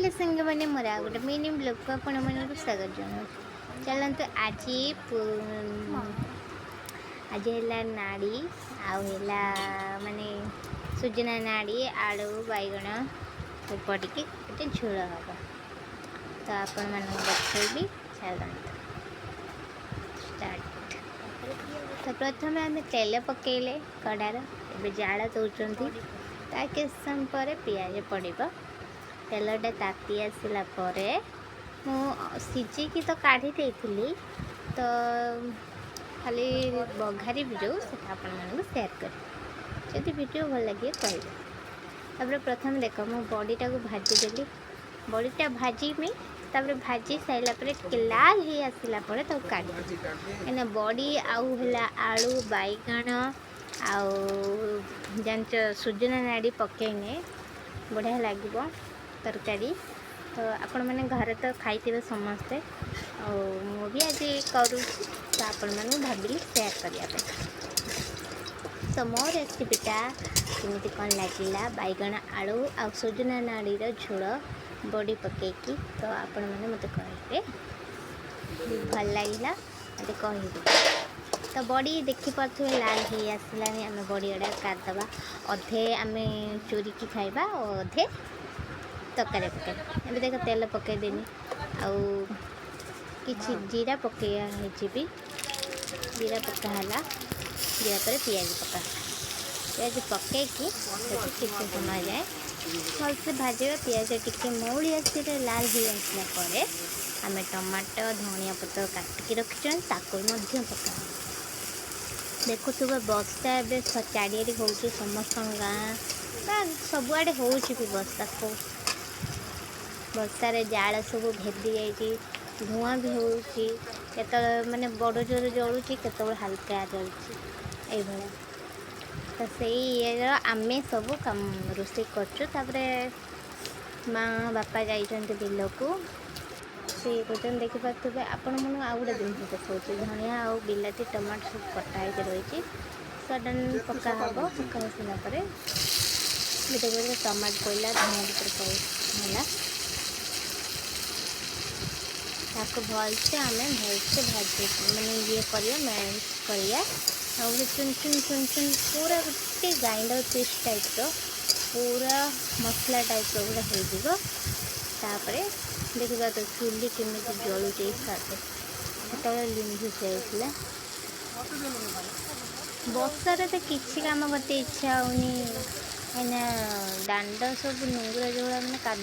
Hello ସାଙ୍ଗମାନେ, ମୋର ଆଉ ଗୋଟେ ମିନି ବ୍ଲଗ୍କୁ ଆପଣମାନଙ୍କୁ ସ୍ୱାଗତ ଜଣାଉଛି। ଚାଲନ୍ତୁ, ଆଜି ହେଲା ନାଡ଼ି ଆଉ ହେଲା ମାନେ ସୁଜନା ନାଡ଼ି, ଆଳୁ, ବାଇଗଣ ସବୁ ପଡ଼ିକି ଗୋଟେ ଝୋଳ ହେବ। ତ ଆପଣମାନଙ୍କୁ ଦେଖେଇବି। ଚାଲନ୍ତୁ, ଷ୍ଟାର୍ଟ। ତ ପ୍ରଥମେ ଆମେ ତେଲ ପକାଇଲେ କଡ଼ାର, ଏବେ ଜାଳ ଦେଉଛନ୍ତି। ତା କିଛି ସମୟ ପରେ ପିଆଜ ପଡ଼ିବ। ତେଲଟା ତାତି ଆସିଲା ପରେ ମୁଁ ସିଝେଇକି ତ କାଢ଼ି ଦେଇଥିଲି, ତ ଖାଲି ବଘାରିବି ଯେଉଁ, ସେଟା ଆପଣମାନଙ୍କୁ ସେୟାର କରିବି। ଯଦି ଭିଡ଼ିଓ ଭଲ ଲାଗିବ, କହିବେ। ତାପରେ ପ୍ରଥମେ ଦେଖ, ମୁଁ ବଡ଼ିଟାକୁ ଭାଜିଦେଲି। ବଡ଼ିଟା ଭାଜିମି, ତାପରେ ଭାଜି ସାରିଲା ପରେ ଟିକେ ଲାଲ ହେଇ ଆସିଲା ପରେ ତାକୁ କାଢ଼ିଦେବି, କାହିଁକିନା ବଡ଼ି ଆଉ ହେଲା ଆଳୁ, ବାଇଗଣ ଆଉ ଜାଣିଛ ସୁଜନା ନାଡ଼ି ପକେଇନେ ବଢ଼ିଆ ଲାଗିବ ତରକାରୀ। ତ ଆପଣମାନେ ଘରେ ତ ଖାଇଥିବେ ସମସ୍ତେ, ଆଉ ମୁଁ ବି ଆଜି କରୁଛି, ତ ଆପଣମାନଙ୍କୁ ଭାବିଲି ସେୟାର କରିବା ପାଇଁ। ତ ମୋ ରେସିପିଟା କେମିତି କ'ଣ ଲାଗିଲା, ବାଇଗଣ, ଆଳୁ ଆଉ ସୁଜନା ନାଡ଼ିର ଝୋଳ ବଡ଼ି ପକେଇକି, ତ ଆପଣମାନେ ମୋତେ କହିବେ। ଭଲ ଲାଗିଲା, ମୋତେ କହିବେ। ତ ବଡ଼ି ଦେଖିପାରୁଥିବେ, ଲାଲ ହେଇ ଆସିଲାଣି। ଆମେ ବଡ଼ି ଗୁଡ଼ା କାଟିଦେବା। ଅଧେ ଆମେ ଚୁରିକି ଖାଇବା ଆଉ ଅଧେ ତରକାରୀ ପକାଇବା। ଏବେ ଦେଖ, ତେଲ ପକାଇଦେନି ଆଉ କିଛି ଜିରା ପକାଇବା ହେଇଛି ବି। ଜିରା ପକା ହେଲା। ଜିରା ପରେ ପିଆଜ ପକା ହେଲା। ପିଆଜ ପକାଇକି ତାକୁ କିଛି ସମୟ ଯାଏ ଭଲସେ ଭାଜିବା। ପିଆଜ ଟିକେ ମଉଳି ଆସିଲେ, ଲାଲ ହେଇ ଆସିଲା ପରେ ଆମେ ଟମାଟୋ, ଧନିଆ ପତ୍ର କାଟିକି ରଖିଛନ୍ତି, ତାକୁ ମଧ୍ୟ ପକା। ଦେଖୁଥିବେ, ବର୍ଷା ଏବେ ଚାରିଆଡ଼େ ହେଉଛି। ସମସ୍ତଙ୍କ ଗାଁ ବା ସବୁଆଡ଼େ ହେଉଛି ବି ବର୍ଷା। ବର୍ଷାରେ ଜାଳ ସବୁ ଭେଦି ଯାଇଛି, ଧୂଆଁ ବି ହେଉଛି। କେତେବେଳେ ମାନେ ବଡ଼ ଜୋରେ ଜଳୁଛି, କେତେବେଳେ ହାଲକା ଜଳୁଛି, ଏଇଭଳିଆ। ତ ସେଇ ଇଏର ଆମେ ସବୁ କାମ ରୋଷେଇ କରୁଛୁ। ତାପରେ ମା ବାପା ଯାଇଛନ୍ତି ବିଲକୁ, ସେ ଇଏ କରୁଛନ୍ତି, ଦେଖିପାରୁଥିବେ। ଆପଣମାନଙ୍କୁ ଆଉ ଗୋଟେ ଜିନିଷ ଦେଖାଉଛି। ଧନିଆ ଆଉ ବିଲାତି, ଟମାଟୋ ସବୁ କଟା ହେଇକି ରହିଛି। ସଡ଼ନ୍ ପକା ହେବ। ପକା ହେଇସାରିଲା ପରେ ଗୋଟେ ଗୋଟେ ଟମାଟୋ ପଡ଼ିଲା, ଧନିଆ ପତ୍ର ହେଲା। ତାକୁ ଭଲସେ ଆମେ ଭଲସେ ଭାଜି ମାନେ ଇଏ କରିବା, ମ୍ୟାଶ କରିବା। ଆଉ ଗୋଟେ ଚୁନ ଚୁନ ଚୁନ ଚୁନ ପୁରା ଗୋଟେ ଗ୍ରାଇଣ୍ଡର ପେଷ୍ଟ ଟାଇପ୍ର, ପୁରା ମସଲା ଟାଇପ୍ର ଗୋଟେ ହେଇଯିବ। ତାପରେ ଦେଖିବା ତ ଚୁଲି କେମିତି ଜଳୁଛି ହିସାବରେ, ସେତେବେଳେ ଲିଭି ଯାଇଥିଲା। ବର୍ଷାରେ ତ କିଛି କାମ କରତେ ଇଚ୍ଛା ହେଉନି, କାହିଁକିନା ଦାଣ୍ଡ ସବୁ ନୁଙ୍ଗୁରା ଯେଉଁଭଳିଆ ମାନେ କାଦୁଅ।